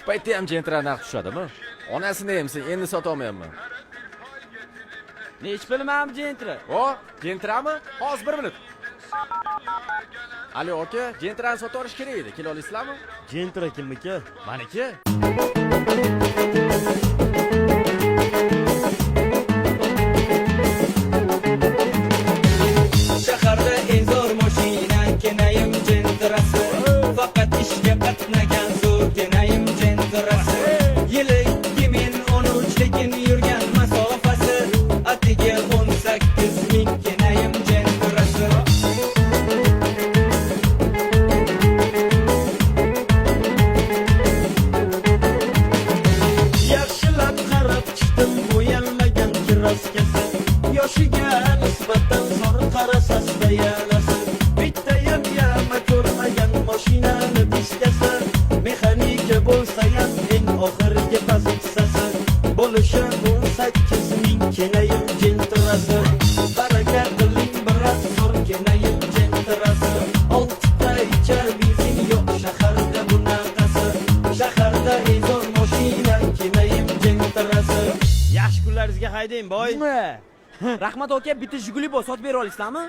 Shu paytda ham Gentra narx tushadimi? Onasini emsin, endi sotolmayapman. Nech bilmam Gentra. O, Gentrami? Hozir 1 minut. Alo aka, Gentrani sotib olish kerak edi. Kela olasizlarmi? Gentra kimniki? Maniki. Shaharda eng zo'r mashina Kenayim Gentrasi. Faqat ishga qatnagan zo'r Kenayim Gentrasi. Yili 2013, lekin yurgan masofasi atiga 18 ming Kenayim Gentrasi. Yaxshilab qarab chiqdim, bo'yalmagan kraskasi. Yoshiga nisbatan zo'r qarasas dayanasi. Bittayam yama ko'rmagan mashinani diskasi. Mexanika bo'lsayam eng oxirgi pozitsiyasi. Bo'lishi 18 ming Kenayim Gentrasi. Baraka qiling biroz zo'r Kenayim Gentrasi. Oltita ichar benzin yo'q shaharda bunaqasi. Shaharda eng zo'r mashina Kenayim Gentrasi. Yaxshi kunlaringizga haydang, boy. Rahmat aka, bitta Jiguli bor, sotib bera olasizlarmi?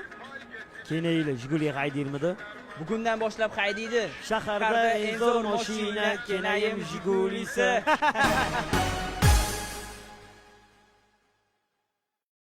Kenayli Jiguli haydaymidi? Bugundan boshlab haydaydi. Shaharda eng zo'r mashina Kenayim Jigulisi.